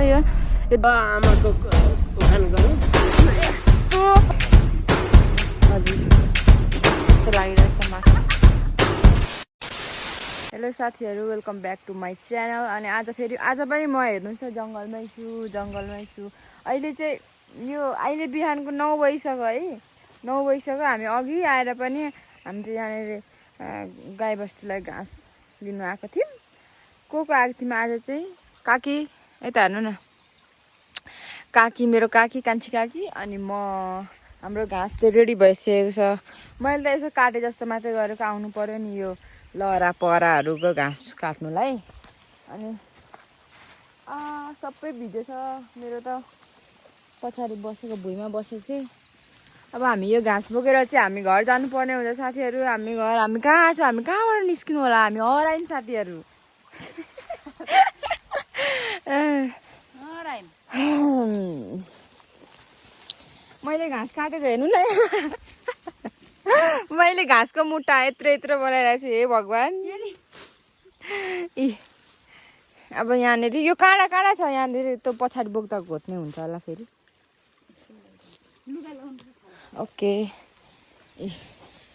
यो आमाको उखान गरौँ। हजुर यस्तो लागिरहेछ माथि। हेलो साथीहरू, welcome back to my channel. अनि आज पनि म हेर्नुहोस् त जङ्गलमै छु। अहिले चाहिँ अहिले बिहानको 9 बजिसक्यो है, 9 बजिसक्यो। हामी अघि आएर पनि हामी चाहिँ यहाँनिर गाई बस्तुलाई घाँस लिनु आएको थियौँ। को आएको थियौँ आज चाहिँ? काकी यता हेर्नु न, काकी, मेरो काकी, कान्छी काकी अनि म। हाम्रो घाँस चाहिँ रेडी भइसकेको छ। मैले त यसो काटे जस्तो मात्रै गरेको, आउनु पर्यो नि यो लहरा पहराहरूको घाँस काट्नुलाई। अनि सबै भिजेछ मेरो त। पछाडि बसेको भुइँमा बसेको थिएँ। अब हामी यो घाँस बोकेर चाहिँ हामी घर जानुपर्ने हुन्छ साथीहरू। हामी कहाँ छौँ? हामी कहाँबाट निस्किनु होला? हामी हरायौँ साथीहरू। मैले घाँस काटेको हेर्नु न। मैले घाँसको मुट्टा यत्रो बनाइरहेको छु। हे भगवान्। अब यहाँनिर यो काँडा छ यहाँनिर। त्यो पछाडि बोक्दा घोत्ने हुन्छ होला फेरि। ओके।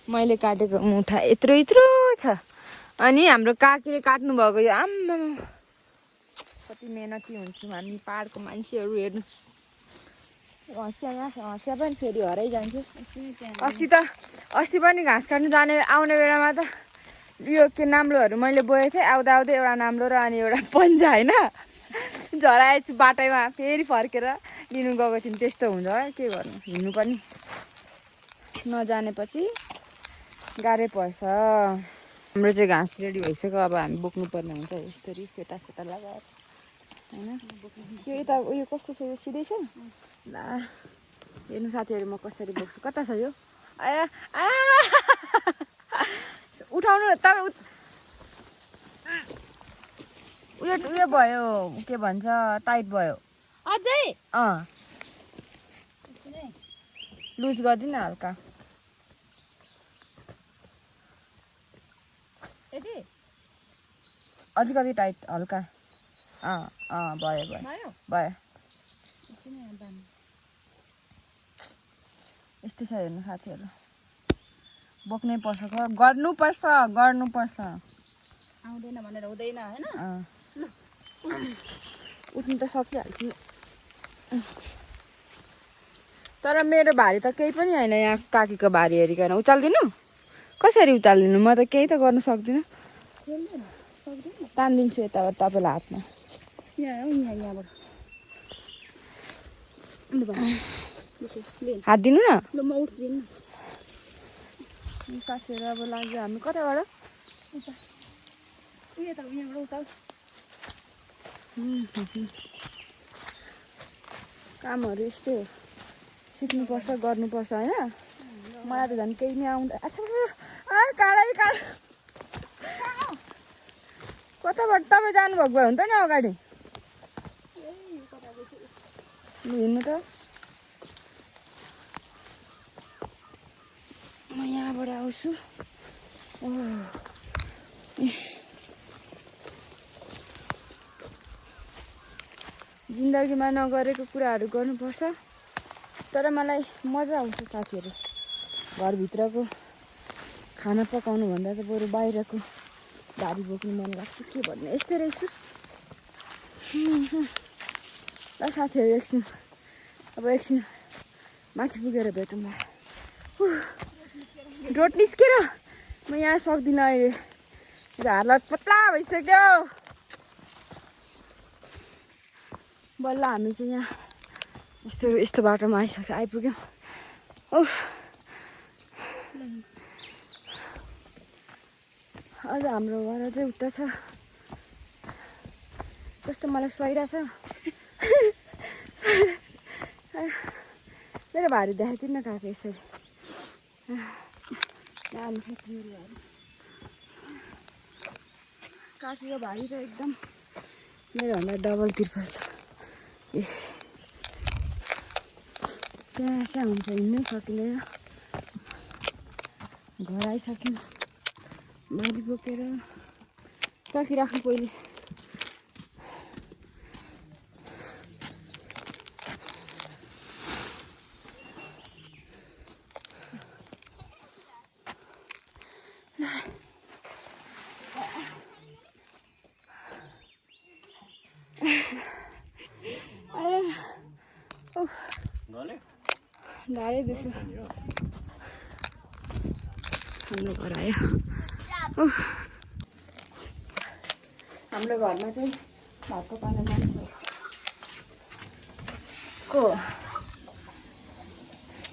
मैले काटेको मुठा यत्रो छ। अनि हाम्रो काकीले काट्नु भएको यो आम्मा कति मेहनती हुन्छौँ हामी पाहाडको मान्छेहरू। हेर्नुहोस्, हँसिया पनि फेरि हराइजान्छ। अस्ति पनि घाँस काट्नु आउने बेलामा त यो के नाम्लोहरू मैले बोकेको थिएँ। आउँदा एउटा नाम्लो र अनि एउटा पन्जा होइन झराएछु बाटैमा। फेरि फर्केर लिनु गएको थियौँ। त्यस्तो हुन्छ है, के गर्नु, हिँड्नु पनि नजानेपछि गाह्रै पर्छ। हाम्रो चाहिँ घाँस रेडी भइसक्यो। अब हामी बोक्नुपर्ने हुन्छ यस्तरी फेटा लगाएर होइन। यो यता उयो कस्तो छ? यो सिधै छ ल। हेर्नु साथीहरू म कसरी बोक्छु। कता छ यो? उठाउनु तपाईँ। उयो भयो, के भन्छ, टाइट भयो अझै। लुज गरिदिनु हल्का। अझै कति टाइट हल्का। भयो। यस्तै छ हेर्नु साथीहरू। बोक्नै पर्छ, गर्नुपर्छ। आउँदैन भनेर हुँदैन हैन। उठ्नु त सकिहाल्छु। तर मेरो भारी त केही पनि होइन। यहाँ काकीको भारी हेरिकन उचालिदिनु। कसरी उचालिदिनु? म त केही त गर्नु सक्दिनँ। तानिदिन्छु यताबाट तपाईँलाई हातमा। यहाँबाट हात दिनु न। ल म उठ्छु नि। साथीहरू अब लाग्यो हामी कताबाट? यहाँबाट उता। कामहरू यस्तै हो, सिक्नुपर्छ, गर्नुपर्छ होइन। मलाई त झन् केही नै आउँदैन। काँडै कताबाट तपाईँ जानुभएको भए हुन्छ नि अगाडि। हिँड्नु त म यहाँबाट आउँछु। जिन्दगीमा नगरेको कुराहरू गर्नुपर्छ। तर मलाई मजा आउँछ साथीहरू। घरभित्रको खाना पकाउनु भन्दा त बरु बाहिरको भारी बोक्नु मन लाग्छ। के भन्ने, यस्तै रहेछु। ल साथीहरू, एकछिन माथि पुगेर भेटौँ। रोड निस्केर म यहाँ सक्दिनँ अहिले। हालत पत्ला भइसक्यो। बल्ल हामी चाहिँ यहाँ यस्तो बाटोमा आइपुग्यौँ। अझ हाम्रो घर चाहिँ उता छ जस्तो मलाई सुहाइरहेछ। मेरो भारी देखाइदिनु न काका यसरी। काकीको भारी त एकदम मेरोभन्दा डबल ट्रिपल छ। स्या हुन्छ, हिँड्नै सकिँदैन। घर आइसक्यौँ। भारी बोकेर काकी राख्नु पहिले। ढाडै दुख्यो हाम्रो घर आयो हाम्रो घरमा चाहिँ भात पकाउने मान्छे को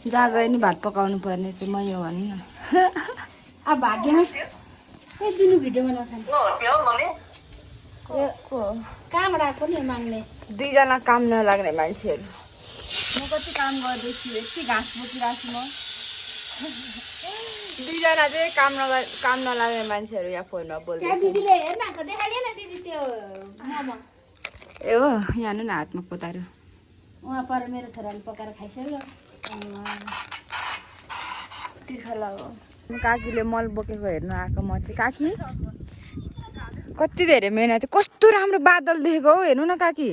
जहाँ गए नि भात पकाउनु पर्ने चाहिँ म यो भन्नु न अब भाग्यमा ए दिनु भिडियो बनाउँछ नि को कहाँबाट आएको नि माग्ने दुईजना काम नलाग्ने मान्छेहरू म कति काम गर्दैछु यति घाँस बोकिरहेको छु म दुईजना चाहिँ काम नलाग्ने मान्छेहरू यहाँ फोनमा बोल्दैछ दिदीले हेर्न देखाइदिएन दिदी त्यो मोमो ए हो यहाँ न हातमा पोतारो उहाँ पर मेरो छोराले पकाएर खाइसक्यो तिर्खा हो काकीले मल बोकेको हेर्नु आएको म चाहिँ काकी कति धेरै मेहनत कस्तो राम्रो बादल देखेको हौ हेर्नु न काकी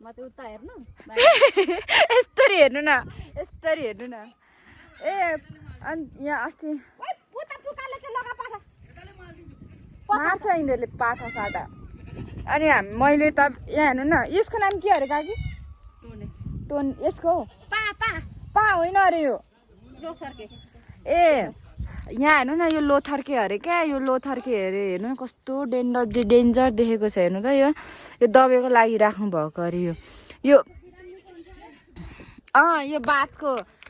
म चाहिँ उता हेर्नु यस्तरी हेर्नु न यस्तरी हेर्नु न ए अनि यहाँ अस्ति मार्छ यिनीहरूले पाठा साटा अनि मैले त यहाँ हेर्नु न यसको नाम के अरे काकी टोन यसको पा होइन अरे यो ए यहाँ हेर्नु न यो लोथर्के अरे क्या यो लोथर्के अरे हेर्नु न कस्तो डेन्जर देखेको छ हेर्नु त यो दबाईको लागि राख्नु भएको अरे यो यो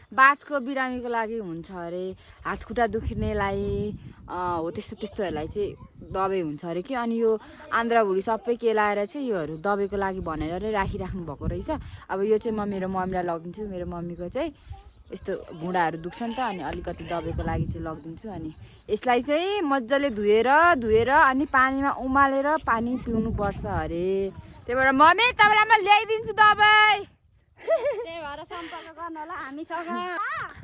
बातको बिरामीको लागि हुन्छ अरे हात खुट्टा दुख्नेलाई हो त्यस्तोहरूलाई चाहिँ दबाई हुन्छ अरे कि अनि यो आन्द्रा भुँडी सबै केलाएर चाहिँ योहरू दबाईको लागि भनेर नै राखिराख्नु भएको रहेछ अब यो चाहिँ म मेरो मम्मीलाई लगिदिन्छु मेरो मम्मीको चाहिँ यस्तो घुँडाहरू दुख्छ नि त अनि अलिकति दबाईको लागि चाहिँ लगिदिन्छु अनि यसलाई चाहिँ मजाले धुएर अनि पानीमा उमालेर पानी पिउनुपर्छ अरे त्यही भएर मम्मी तपाईँलाई म ल्याइदिन्छु दबाई त्यही भएर सम्पर्क गर्नु होला हामीसँग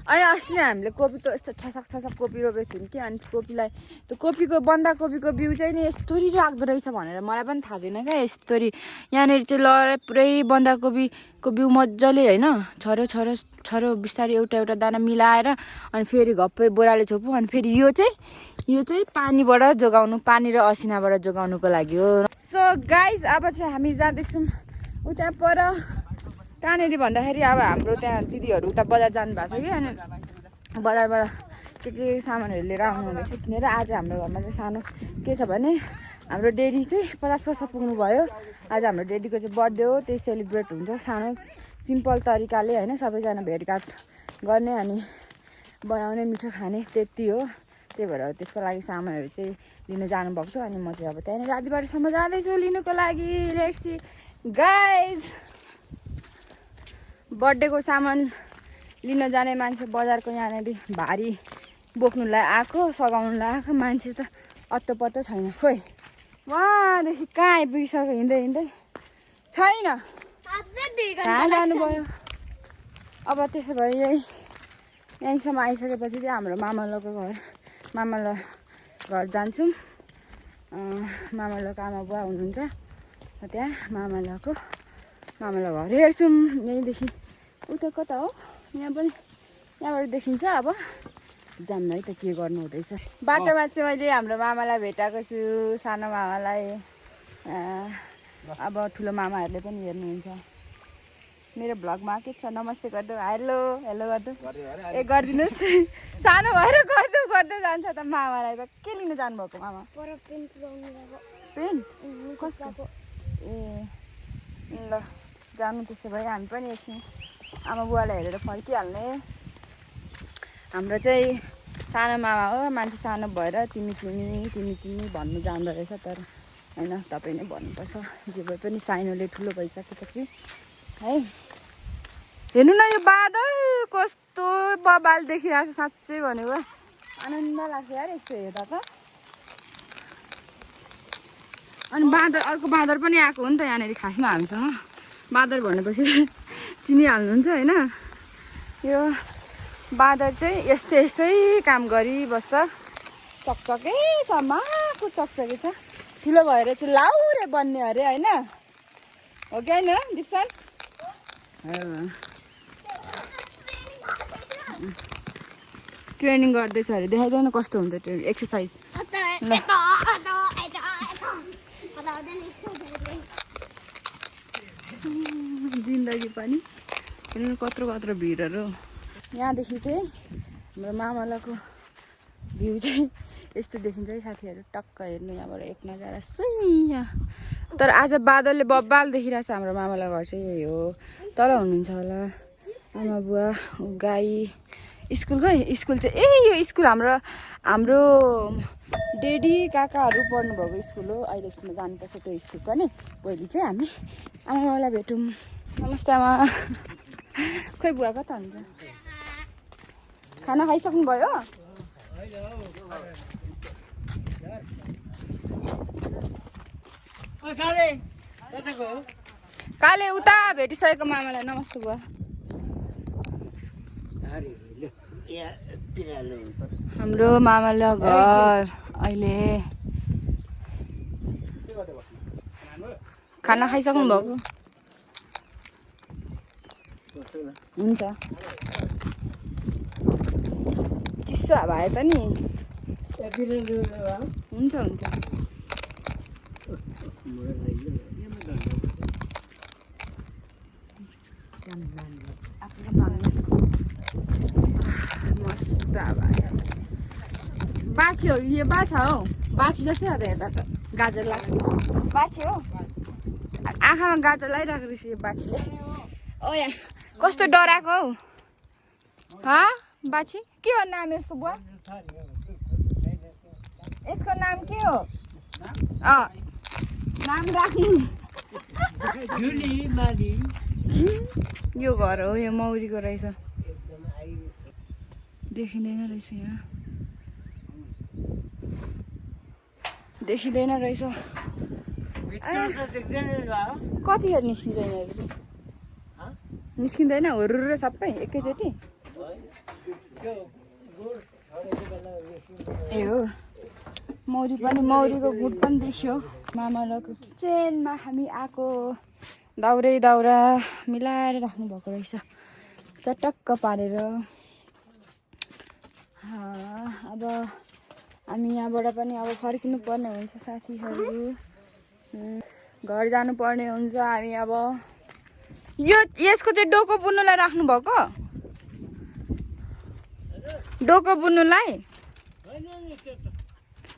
अनि अस्ति नै हामीले कोपी त यस्तो छसक कोपी रोपेको थियौँ कि अनि कोपीलाई त्यो कोपीको बन्दाकोपीको बिउ चाहिँ नि यस्तोरी राख्दो रहेछ भनेर मलाई पनि थाहा थिएन क्या यस्तोरी यहाँनिर चाहिँ लडाइ पुरै बन्दाकोपीको बिउ मजाले होइन छरो बिस्तारै एउटा दाना मिलाएर अनि फेरि घप्पै बोराले छोप्नु अनि फेरि यो चाहिँ पानीबाट जोगाउनु पानी र असिनाबाट जोगाउनुको लागि हो सो गाइज अब चाहिँ हामी जाँदैछौँ उता पर कहाँनिर भन्दाखेरि अब हाम्रो त्यहाँ दिदीहरू उता बजार जानुभएको छ कि अनि बजारबाट के सामानहरू लिएर आउनु हुँदैछ किनेर आज हाम्रो घरमा चाहिँ सानो के छ भने हाम्रो डेडी चाहिँ 50 वर्ष पुग्नु भयो आज हाम्रो डेडीको चाहिँ बर्थडे हो त्यही सेलिब्रेट हुन्छ सानो सिम्पल तरिकाले होइन सबैजना भेटघाट गर्ने अनि बनाउने मिठो खाने त्यति हो त्यही भएर त्यसको लागि सामानहरू चाहिँ लिन जानुभएको थियो अनि म चाहिँ अब त्यहाँनिर रातिबाटसम्म जाँदैछु लिनुको लागि लेट्स सी गाइज बर्थडेको सामान लिन जाने मान्छे बजारको यहाँनिर भारी बोक्नुलाई आएको सघाउनुलाई आएको मान्छे त अत्तो छैन खोइ वहाँदेखि कहाँ आइपुगिसक्यो हिँड्दै छैन कहाँ जानुभयो अब त्यसो भए यहीँसम्म आइसकेपछि चाहिँ हाम्रो मामलोको घर जान्छौँ मामलोको आमा बुवा हुनुहुन्छ त्यहाँ मामलो घर हेर्छौँ यहीँदेखि उता कता हो यहाँ पनि यहाँबाट देखिन्छ अब जान्न है त के गर्नु हुँदैछ बाटोमा चाहिँ मैले हाम्रो मामालाई भेटाएको छु सानो मामालाई अब ठुलो मामाहरूले पनि हेर्नुहुन्छ मेरो भ्लगमा के छ नमस्ते गर्दै हेलो गर्दै ए गरिदिनुहोस् सानो भएर गर्दै जान्छ त मामालाई त के लिन जानुभएको मामा पेन कस्तो ए ल जानु त्यसो भए हामी पनि एकछिन आमा बुवालाई हेरेर फर्किहाल्ने हाम्रो चाहिँ सानो मामा हो मान्छे सानो भएर तिमी भन्नु जान्दो रहेछ तर होइन तपाईँ नै भन्नुपर्छ जे भए पनि साइनोले ठुलो भइसकेपछि है हेर्नु न यो बादल कस्तो बबाल देखिरहेको छ साँच्चै भनेको आनन्द लाग्छ यार यस्तो हेर्दा त अनि अर्को बाँदर पनि आएको हो नि त यहाँनिर खासमा हामीसँग बाँदर भनेपछि चिनिहाल्नुहुन्छ होइन यो बाँदर चाहिँ यस्तै काम गरिबस्छ चकचकै छ माको चकचकै छ ठुलो भएर चाहिँ लाउरे बन्ने अरे होइन हो कि होइन दिप्सन ट्रेनिङ गर्दैछ अरे देखाइदैन कस्तो हुन्छ ट्रेनिङ एक्सर्साइज ल लागि पनि हेर्नु कत्रो कत्रो भिडहरू। यहाँदेखि चाहिँ हाम्रो मामलाको भ्यू चाहिँ यस्तो देखिन्छ है साथीहरू। टक्क हेर्नु यहाँबाट एक नजारा सुइया। तर आज बादलले बब्बाल देखिरहेछ। हाम्रो मामला घर चाहिँ यही हो। तल हुनुहुन्छ होला आमा बुवा गाई। स्कुल खै स्कुल चाहिँ यो स्कुल हाम्रो डेडी काकाहरू पढ्नुभएको स्कुल हो। अहिलेसम्म जानुपर्छ त्यो स्कुल पनि। भोलि चाहिँ हामी आमालाई भेटौँ। नमस्ते आमा। खोइ बुवा कता हुन्छ? खाना खाइसक्नुभयो? काले उता भेटिसकेको मामालाई। नमस्ते बुवा। हाम्रो मामाले घर अहिले खाना खाइसक्नु भएको? हुन्छ चिसो भए त नि हुन्छ हुन्छ। मस्त भयो। बाछी हो यो बाछा हो। बाछी जस्तै हो त यता त गाजर लाग्छ। बाछी हो। आँखामा गाजर लगाइरहेको रहेछ यो बाछीले। ओ यहाँ कस्तो डराएको हौ। बाछी के हो नाम यसको बुवा? यसको नाम के हो? नाम राख्नु। यो घर हो। यो मौरीको रहेछ। देखिँदैन रहेछ यहाँ। देखिँदैन रहेछ। कतिखेर निस्किन्छ यिनीहरू चाहिँ? निस्किँदैन हुरुरु सबै एकैचोटि? ए हो। मौरी पनि मौरीको गुड पनि देखियो। मामालाको किचनमा हामी आएको। दाउरा मिलाएर राख्नु भएको रहेछ चटक्क पारेर। अब हामी यहाँबाट पनि अब फर्किनु पर्ने हुन्छ साथीहरू। घर जानुपर्ने हुन्छ हामी। अब यसको चाहिँ डोको बुन्नुलाई राख्नु भएको? डोको बुन्नुलाई?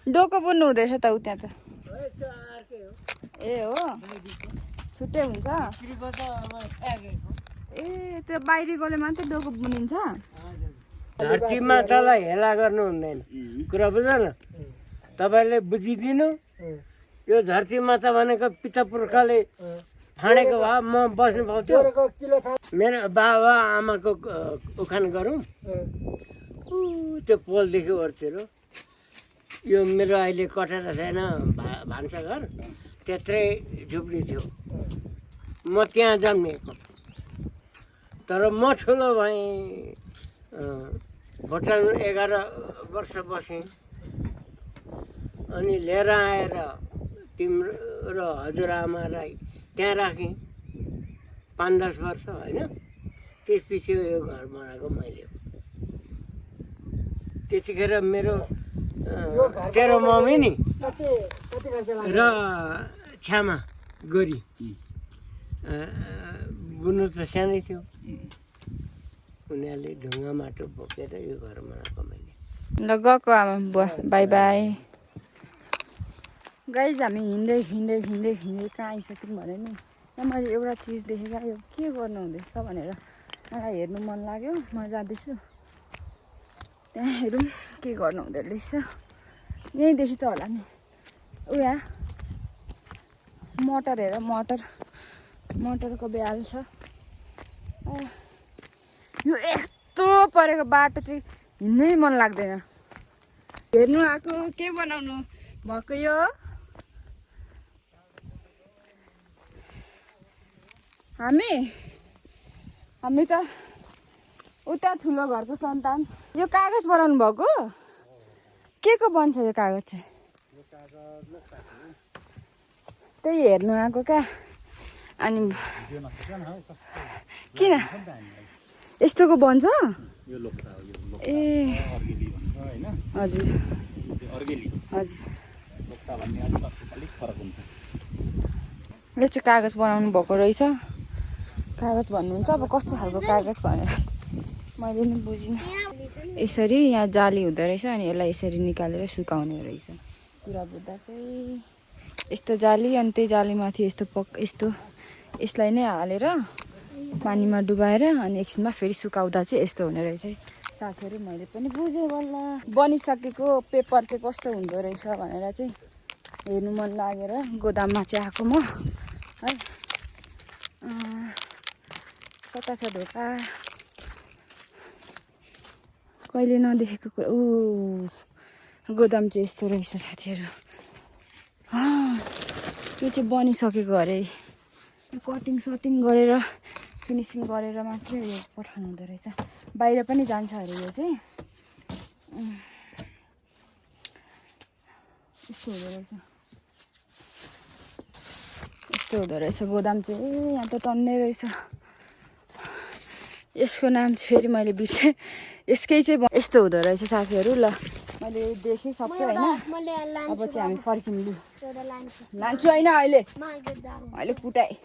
डोको बुन्नु हुँदैछ त उ त्यहाँ त। ए हो छुट्टै हुन्छ। ए त्यो बाहिरीकोले मात्रै डोको बुनिन्छ? धरती मातालाई हेला गर्नु हुँदैन। कुरा बुझ न तपाईँले बुझिदिनु। यो धरती माता भनेको पिता पुर्खाले फाँडेको भए म बस्नु पाउँथ्यो। मेरो बाबा आमाको उखान गरौँ। त्यो पोलदेखि ओर्तिर यो मेरो अहिले कटेर छैन भान्साघर। त्यत्रै झुप्डी थियो। म त्यहाँ जन्मिएको। तर म ठुलो भएँ। भुटान 11 वर्ष बसेँ। अनि लिएर आएर तिम्रो र हजुरआमालाई त्यहाँ राखेँ 5-10 वर्ष होइन। त्यसपछि यो घर बनाएको मैले। त्यतिखेर मेरो तेरो मम्मी नि र छ्यामा गोरी बुन्नु त सानै थियो। उनीहरूले ढुङ्गा माटो बोकेर यो घर बनाएको मैले। ल गएको आमा बुवा बाई बाई। गाइज हामी हिँड्दै कहाँ आइसक्यौँ भने नि यहाँ मैले एउटा चिज देखेँ। यो के गर्नु हुँदैछ भनेर मलाई हेर्नु मन लाग्यो। म जाँदैछु त्यहाँ हेरौँ के गर्नु हुँदो रहेछ। यहीँदेखि त होला नि। यहाँ मटर हेर मटरको ब्याल छ। यो यस्तो परेको बाटो चाहिँ हिँड्नै मन लाग्दैन। हेर्नु आएको के बनाउनु भएको यो? हामी त उता ठुलो घरको सन्तान। यो कागज बनाउनु भएको? के को बन्छ यो कागज चाहिँ? त्यही हेर्नु आएको क्या। अनि किन यस्तोको बन्छ? ए हजुर यो चाहिँ कागज बनाउनु भएको रहेछ। कागज भन्नुहुन्छ अब कस्तो खालको कागज भनेर मैले नि बुझिनँ। यसरी यहाँ जाली हुँदो रहेछ अनि यसलाई यसरी निकालेर सुकाउने रहेछ। कुरा बुझ्दा चाहिँ यस्तो जाली अनि त्यही जालीमाथि यस्तो यसलाई नै हालेर पानीमा डुबाएर अनि एकछिनमा फेरि सुकाउँदा चाहिँ यस्तो हुने रहेछ। साथीहरू मैले पनि बुझेँ बल्ल। बनिसकेको पेपर चाहिँ कस्तो हुँदो रहेछ भनेर चाहिँ हेर्नु मन लागेर गोदाममा चाहिँ आएको म है। कता छ ढोका कहिले नदेखेको कुरा। गोदाम चाहिँ यस्तो रहेछ साथीहरू। यो चाहिँ बनिसकेको अरे कटिङ सटिङ गरेर फिनिसिङ गरेर मात्रै यो पठाउनु हुँदो रहेछ। बाहिर पनि जान्छ अरे यो चाहिँ। यस्तो हुँदो रहेछ गोदाम चाहिँ। यहाँ त टन्नै रहेछ। यसको नाम चाहिँ फेरि मैले बिर्सेँ। यसकै चाहिँ यस्तो हुँदो रहेछ साथीहरू। ल मैले देखेँ सबै होइन। अब चाहिँ हामी फर्किनु लान्छु होइन। अहिले कुटाएँ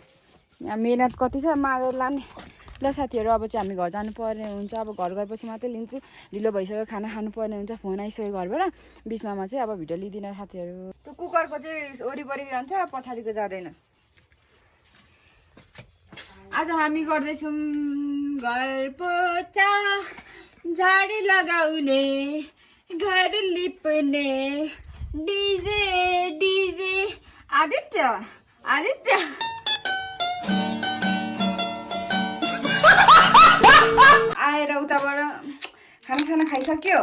यहाँ मेहनत कति छ मागेर लाने। ल साथीहरू अब चाहिँ हामी घर जानुपर्ने हुन्छ। अब घर गएपछि मात्रै लिन्छु। ढिलो भइसक्यो खाना खानुपर्ने हुन्छ। फोन आइसक्यो घरबाट। बिचमा चाहिँ अब भिडियो लिँदिनँ साथीहरू। त्यो कुकरको चाहिँ वरिपरि जान्छ पछाडिको जाँदैन। आज हामी गर्दैछौँ घर पोचा झाडी लगाउने घर लिप्ने डिजे डिजे आदित्य आदित्य आएर उताबाट खाना खाइसक्यो।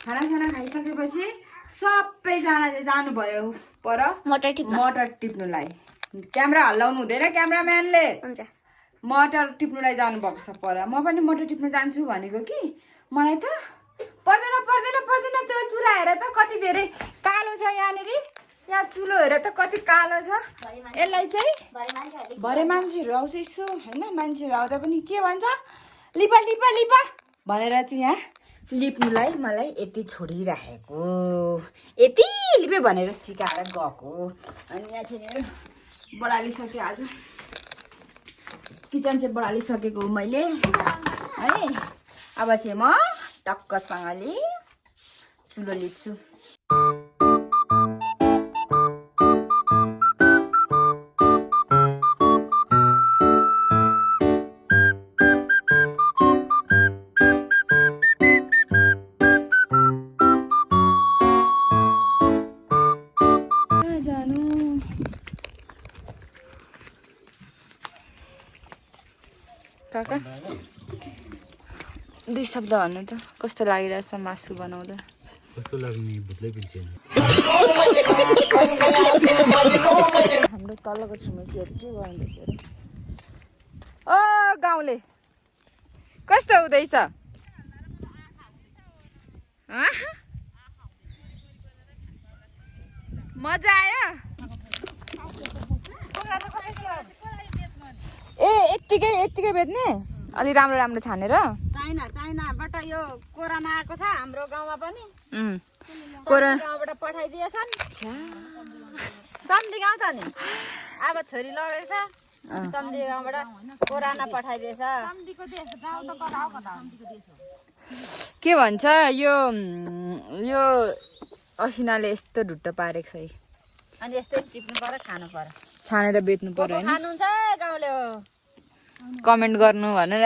खाना खाइसकेपछि सबैजना चाहिँ जानुभयो पर मटर टिप्नुलाई। क्यामेरा हल्लाउनु हुँदैन क्यामेराम्यानले। हुन्छ मटर टिप्नुलाई जानुभएको छ पर। म पनि मटर टिप्नु जान्छु भनेको कि मलाई त पर्दैन त्यो चुल्हा हेर त कति धेरै कालो छ। यहाँनिर यहाँ चुलो हेर त कति कालो छ। यसलाई चाहिँ भरे मान्छेहरू आउँछ यसो होइन। मान्छेहरू आउँदा पनि के भन्छ लिपा लिपा लिपा भनेर चाहिँ यहाँ लिप्नुलाई मलाई यति छोडिराखेको यति लिपे भनेर सिकाएर गएको। अनि यहाँ चाहिँ मेरो बढालिसकेँ। आज किचन चाहिँ बढालिसकेको मैले है। अब चाहिँ म टक्कसँगले चुलो लिप्छु। काका 2 शब्द भन्नु त कस्तो लागिरहेछ मासु बनाउँदा। कस्तो लाग्ने भुत्लै पिल्छेन। हाम्रो तलको छिमेकीहरू के गर्दैछ अरे। ओ गाउँले कस्तो हुँदैछ। मजा आयो। ए यत्तिकै बेच्ने अलि राम्रो छानेर। चाइनाबाट यो कोरोना आएको छ हाम्रो गाउँमा पनि। गाउँबाट पठाइदिएछन्। सम्धी गाउँ त नि अब छोरी लगेछ। सम्धी गाउँबाट कोरोना पठाइदिएछ। के भन्छ यो असिनाले यस्तो ढुट्टो पारेको छ। अनि यस्तै टिप्नु पर्यो खानु पर्यो छानेर बेच्नु पर्यो होइन। खानुहुन्छ गाउँले हो कमेन्ट गर्नु भनेर।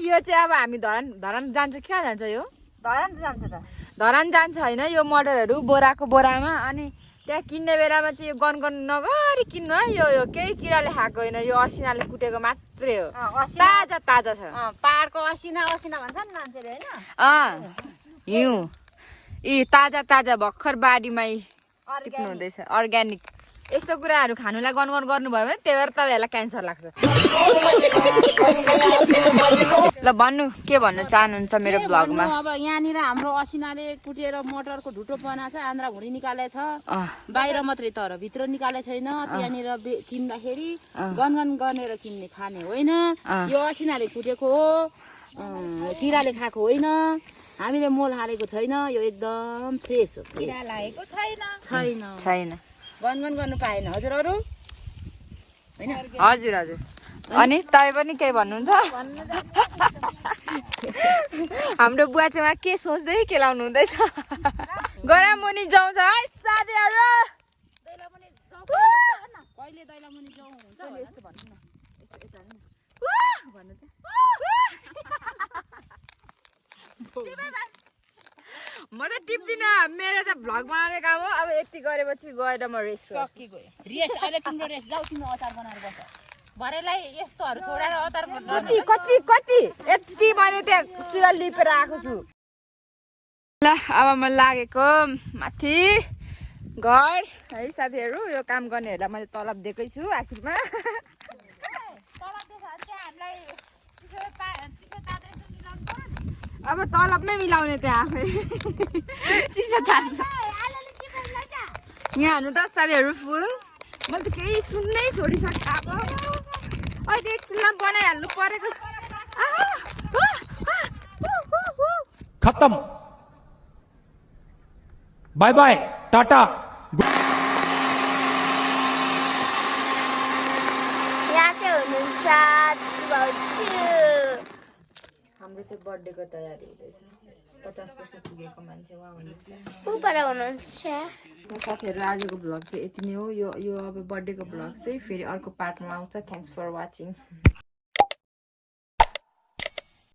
यो चाहिँ अब हामी धरान जान्छ कहाँ जान्छ यो धरान जान्छ होइन। यो मटरहरू बोरामा अनि त्यहाँ किन्ने बेलामा चाहिँ यो गन नगरी किन्नु है। यो केही किराले खाएको होइन। यो असिनाले कुटेको मात्रै हो। ताजा छ। पाहाडको असिना भन्छ नि मान्छेले होइन। हिउँ यी ताजा भर्खर बारीमै टिप्नु हुँदैछ अर्ग्यानिक। यस्तो कुराहरू खानुलाई गनगन गर्नुभयो भने त्यही भएर तपाईँहरूलाई क्यान्सर लाग्छ। ल भन्नु के भन्न चाहनुहुन्छ मेरो ब्लगमा। अब यहाँनिर हाम्रो असिनाले कुटेर मटरको ढुटो बनाएको छ। आन्द्रा भुँडी निकालेछ बाहिर मात्रै तर भित्र निकाले छैन। त्यहाँनिर किन्दाखेरि गनगन गरेर किन्ने खाने होइन। यो असिनाले कुटेको हो किराले खाएको होइन। हामीले मोल हालेको छैन। यो एकदम फ्रेस हो। किरा लागेको छैन। गनगन गर्नु पाएन हजुरहरू। हजुर हजुर अनि तपाईँ पनि केही भन्नुहुन्छ हाम्रो बुवा चाहिँ के सोच्दै केलाउनु हुँदैछ गरा मुनि जाउँ छ है साथीहरू कहिले दैला मुनि जाउँ हुन्छ यस्तो भन्नु न भन्नु त म त टिप्दिनँ मेरो त भ्लग बनाउने काम हो अब यति गरेपछि गएर म रेस्ट सकिगयो रेस्ट अहिले तिम्रो रेस्ट जाऊ तिम्रो अचार बनाएर बस भरेलाई यस्तोहरू छोडेर अचार कति कति कति यति मैले त्यहाँ चुरा लिपेर आएको छु ल अब म लागेको माथि घर है साथीहरू यो काम गर्नेहरूलाई मैले तलब दिएकै छु आखिरमा अब तलबमै मिलाउने त्यहाँ आफै चिसो थाल्छ यहाँ हाल्नु त साथीहरू फुल मैले त केही सुन्नै छोडिसकेँ अब अहिले एकछिनमा बनाइहाल्नु परेको खत्म बाय बाय टाटा यहाँ चाहिँ हुनुहुन्छ हाम्रो चाहिँ बर्थडेको तयारी हुँदैछ 50 वर्ष पुगेको मान्छे उहाँ हुनुहुन्छ ऊपर हुनुहुन्छ साथीहरू आजको भ्लग चाहिँ यति नै हो यो अब बर्थडेको भ्लग चाहिँ फेरि अर्को पार्टमा आउँछ थ्याङ्क्स फर वाचिङ